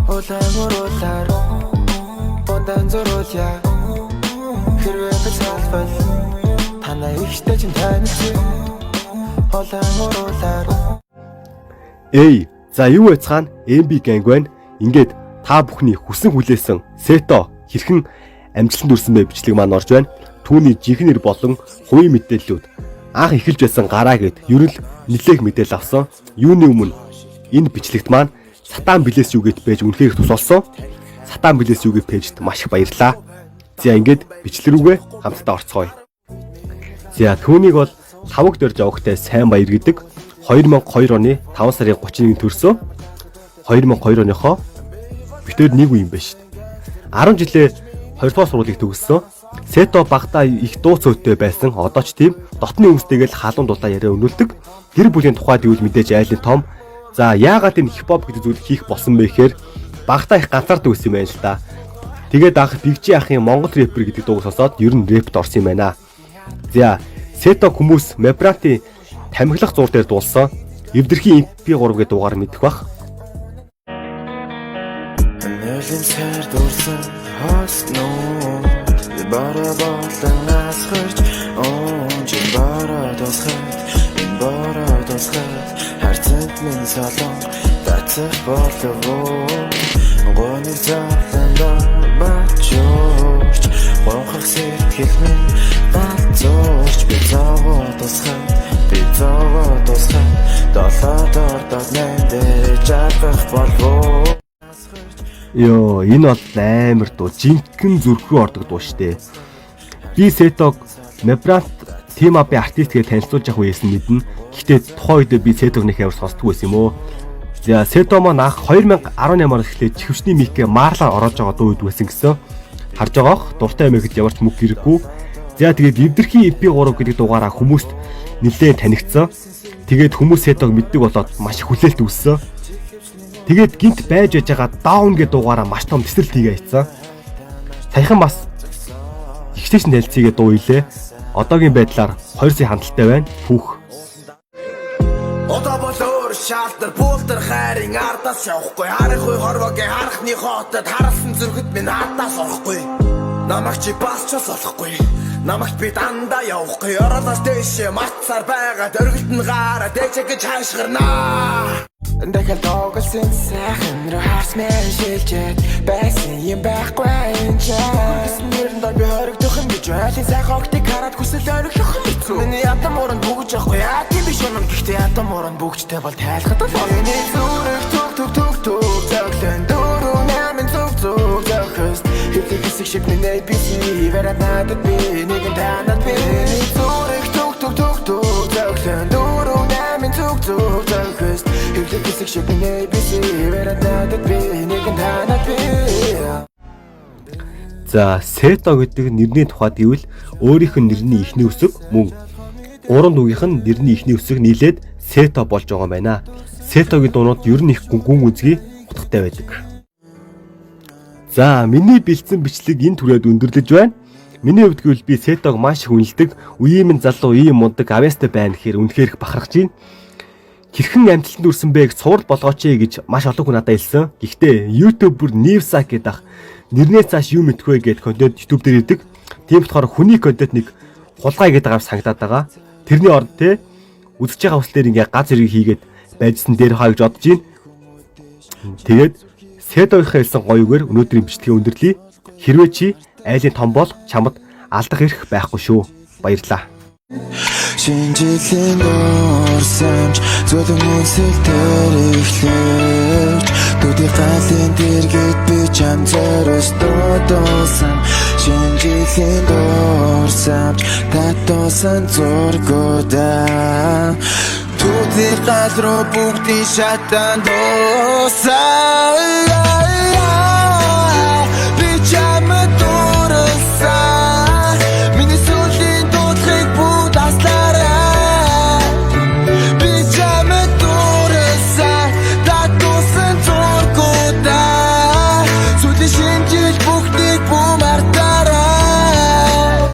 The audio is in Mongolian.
Улаан уруулаар Бондан зуруулъя. Хэрвээ би цаалбал танай ихтэй чинь танилцъя. Улаан уруулаар. Эй, за юу яцгаана, MB gang байна. Ингээд та бүхний хүсэн хүлээсэн Сето хэрхэн амжилтанд хүрсэн бэ бичлэг маань орж байна. Түүний жинхэнэ нэр болон хувийн мэдээллүүд, анх эхэлж байсан гараа гэд ер нь л нэлээх мэдээлэл авсан. Юуны өмнө энэ бичлэгт маань Сатан Bless You гэд page үнэхээр их тус болсон. Сатан Bless You гэд page т маш их баярлалаа. За, ингээд бичлэг рүүгээ хамтдаа орцгоё. За, түүнийг бол Лхагва Дорж овогтой Сайн Баяр гэдэг, 2002 оны 5 сарын 31-нд төрсөн. 2002 оныхоо битээр нэг үе юм байна шүү дээ. 10 жилээ 2 дугаар сургуулийг төгссөн. Сето багадаа их дуу цөөтэй байсан. Одоо ч тийм дотны хүмүүстэйгээ л халуун дулаа яриа өнүүлдэг. Гэр бүлийн тухайд гэвэл мэдээж айлын том. За, яагаад энэ хипхоп гэдэг зүйл хийх болсон бэ гэхээр багадаа их ганцаардаг байсан юм байна л да. Тэгээд анх Big G ахын Монгол рэпер гэдэг дууг сонсоод ер нь рэпт орсон юм байна. За, Сето хүмүүс Мебранти тамхилах зуур дээр дуулсан Эвдэрхийн MP3 гэдэг дуугаар мэдэх бах. Нөлөн сар дурсан хоснууд бороо болон асгарч уунжин бороо тусахад, энэ бороо тусахад харцанд минь солон татах болов уу? Гоныг зовлондоо бачууч гонхох сэтгэл минь галзуурч, би зовоо тусахад, би зовоо тусахад долоод ордоод найм дээр жаргах болов уу? Йоо, энэ бол амар дуу. Жинхэнэ зүрх рүү ордог дуу штэ. Би Сетог Мебрант Team Up-ын артист гэж танилцуулж явах үеэс нь мэднэ. Гэхдээ тухайн үедээ би Сетог нэг амар сонсдгүй байсан юм уу. За, Сето маань анх 2018 оноос эхлээд чихвчний mic ээ марлаар ороож байгаа дуу үйдэг байсан гэсэн. Харж байгаах дуртай юм гэхэд ямар ч мөнгө хэрэггүй. За, тэгээд Эвдэрхийн MP3 гэдэг дуугаараа хүмүүст нэлээд танигдсан. Тэгээд хүмүүс Сетог мэддэг болоод маш их хүлээлт үүссэн. Тэгээд гинт байж байж байгаа Down гэдэг дуугаараа маш том тесрэлт хийгээ хийцэн. Саяхан бас ихтэйч танилцъя гэдэг дуу илээ. Одоогийн байдлаар 2 сая хандлттай байна. Пүүх. Одоо бол өөр шаалтар буултар хайрын ардаас явахгүй. Харахгүй хорвогийн харахны хотод харалсан зүрхэд минь ардаас орохгүй. Намайг чи бас ч болохгүй. Намагт би дандаа явахгүй. Ороолоос дэшээ матсаар байгаа. Дөргөлт нь гараа дээшээ гэж хайшгарнаа. Дахиад тоглосон сайхан руу харсмэн шилжээд байсан юм байхгүй энэ ч. Гэсэн нэрэн дор би хоригдох юм гэж айлын сайхан охтыг хараад хүсэл орхих юм хэцүү. Миний ядам уранд бүгж явахгүй яа тийм биш юм, гэхдээ ядам уранд бүгжтэй бол тайлхад бол. Миний зүрх түг түг түг түг зөглөн дөрөв найман зүг зүг зөхөс. Хэвлэг хэсэг шиг минь ABC вэрэ надад би нэгэн танад би. Миний зүрх түг түг түг түг зөглөн дөрөв найман зүг зүг зөхөс. Хэвлэг хэсэг шиг минь ABC вэрэ надад би нэгэн танад би. За, Сето гэдэг нэрний тухайд гэвэл өөрийнх нь нэрний эхний үсэг мөн гурван дүүгийнх нь нэрний эхний үсэг нийлээд Сето болж байгаа юм байна. Сетогийн дуунууд ер нь их гүн гүн үзгий утгатай байдаг. За, миний бэлдсэн бичлэг энэ түрээд өндөрлөж байна. Миний хувьд гэвэл би Сетог маш их үнэлдэг. Үеийн минь залуу ийм мундаг авьяастай байна гэхээр үнэхээр их бахархаж байна. Хэрхэн амжилтанд хүрсэн бэ гэж цуврал болгооч гэж маш олон хүн надад хэлсэн. Гэхдээ YouTuber Newsak гэдэг ах нэрнээ цааш юу мэдэх вэ гэд контент YouTube дээр идэг. Тийм болохоор хүний контент нэг хулгай гэдэг байгаа санагдаад байгаа. Тэрний оронд те үзэж байгаа хүслээр ингээ гац зэрэг хийгээд байжсан дээр хаа гэж бодож байна. Тэгээд Седоийнхаа хэлсэн гоё үгээр өнөөдрийн бичлэгээ өндөрлөе. Хэрвээ чи айлын том бол чамд алдах эрх байхгүй шүү. Баярлалаа. Шинэ жилийн дурсамж зөөлөн үнсэлтээр эхлэж, төдий галын дэргэд би чам зориус дуудсан. Шинэ жилийн дурсамж татуусан зургуудаа төдий гал руу бүгдийн шатан дуусаа.